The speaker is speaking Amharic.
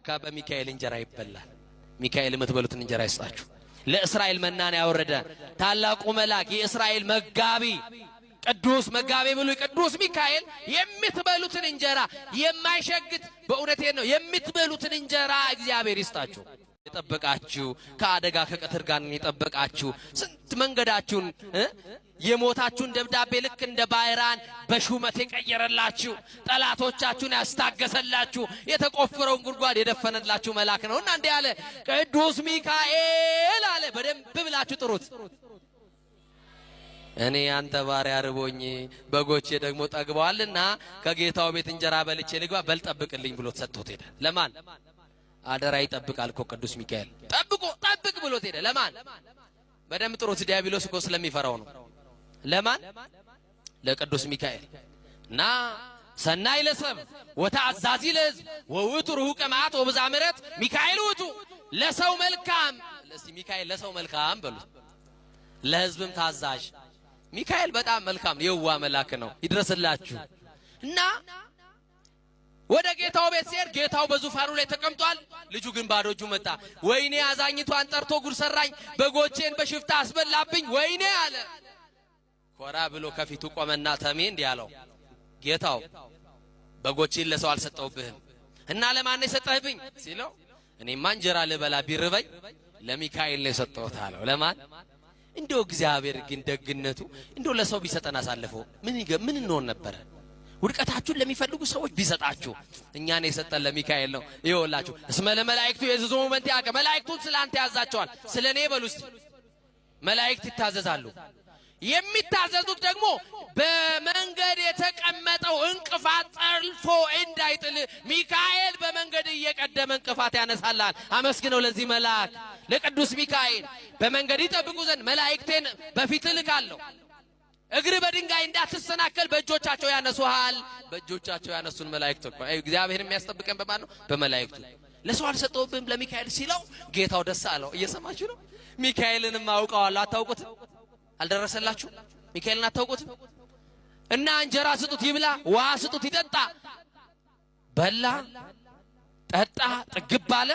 ለካ በሚካኤል እንጀራ ይበላል። ሚካኤል የምትበሉትን እንጀራ ይስጣችሁ። ለእስራኤል መናን ያወረደ ታላቁ መልአክ የእስራኤል መጋቢ ቅዱስ መጋቢ ብሉይ ቅዱስ ሚካኤል የምትበሉትን እንጀራ የማይሸግት በእውነቴ ነው። የምትበሉትን እንጀራ እግዚአብሔር ይስጣችሁ። የጠበቃችሁ ከአደጋ ከቀትር ጋር የጠበቃችሁ ስንት መንገዳችሁን የሞታችሁን ደብዳቤ ልክ እንደ ባይራን በሹመት የቀየረላችሁ ጠላቶቻችሁን ያስታገሰላችሁ የተቆፈረውን ጉድጓድ የደፈነላችሁ መልአክ ነው እና እንዲህ አለ ቅዱስ ሚካኤል አለ። በደንብ ብላችሁ ጥሩት። እኔ አንተ ባሪያ ርቦኝ በጎቼ ደግሞ ጠግበዋልና ከጌታው ቤት እንጀራ በልቼ ልግባ፣ በል ጠብቅልኝ ብሎ ሰጥቶት ሄደ። ለማን አደራ ይጠብቃል እኮ ቅዱስ ሚካኤል። ጠብቆ ጠብቅ ብሎት ሄደ። ለማን? በደንብ ጥሩት። ዲያብሎስ እኮ ስለሚፈራው ነው። ለማን? ለቅዱስ ሚካኤል። እና ሰናይ ለሰብ ወተአዛዚ ለሕዝብ ወውእቱ ርሁቀ መዓት ወብዝኀ ምሕረት ሚካኤል ውእቱ። ለሰው መልካም፣ እስቲ ሚካኤል ለሰው መልካም በሉት፣ ለሕዝብም ታዛዥ። ሚካኤል በጣም መልካም የዋ መልአክ ነው። ይድረስላችሁ። እና ወደ ጌታው ቤት ሲሄድ ጌታው በዙፋኑ ላይ ተቀምጧል። ልጁ ግን ባዶ እጁ መጣ። ወይኔ አዛኝቷን ጠርቶ ጉድ ሰራኝ፣ በጎቼን በሽፍታ አስበላብኝ፣ ወይኔ አለ። ኮራ ብሎ ከፊቱ ቆመና ተሜ እንዲህ አለው፣ ጌታው በጎቼን ለሰው አልሰጠውብህም እና ለማን ነው የሰጠህብኝ ሲለው፣ እኔማ እንጀራ ልበላ ቢርበኝ ለሚካኤል ነው የሰጠሁት አለው። ለማን? እንደው እግዚአብሔር ግን ደግነቱ እንደው ለሰው ቢሰጠን አሳልፎ ምን እንሆን ነበረ? ውድቀታችሁን ለሚፈልጉ ሰዎች ቢሰጣችሁ፣ እኛን የሰጠን ለሚካኤል ነው። ይኸውላችሁ እስመ ለመላእክቱ የዝዞሙ በእንቲአከ፣ መላእክቱን ስለ አንተ ያዛቸዋል። ስለ እኔ በሉ እስቲ። መላእክት ይታዘዛሉ። የሚታዘዙት ደግሞ በመንገድ የተቀመጠው እንቅፋት ጠልፎ እንዳይጥል ሚካኤል በመንገድ እየቀደመ እንቅፋት ያነሳላል። አመስግነው ለዚህ መልአክ ለቅዱስ ሚካኤል። በመንገድ ይጠብቁ ዘንድ መላእክቴን በፊት እልካለሁ። እግር በድንጋይ እንዳትሰናከል በእጆቻቸው ያነሱሃል። በእጆቻቸው ያነሱን መላእክት እኮ እግዚአብሔር የሚያስጠብቀን በማን ነው? በመላእክቱ። ለሰው አልሰጠውብህም ለሚካኤል ሲለው ጌታው ደስ አለው። እየሰማችሁ ነው? ሚካኤልንም አውቀዋለሁ። አታውቁትም? አልደረሰላችሁ? ሚካኤልን አታውቁትም? እና እንጀራ ስጡት ይብላ፣ ውሃ ስጡት ይጠጣ። በላ፣ ጠጣ፣ ጥግብ አለ።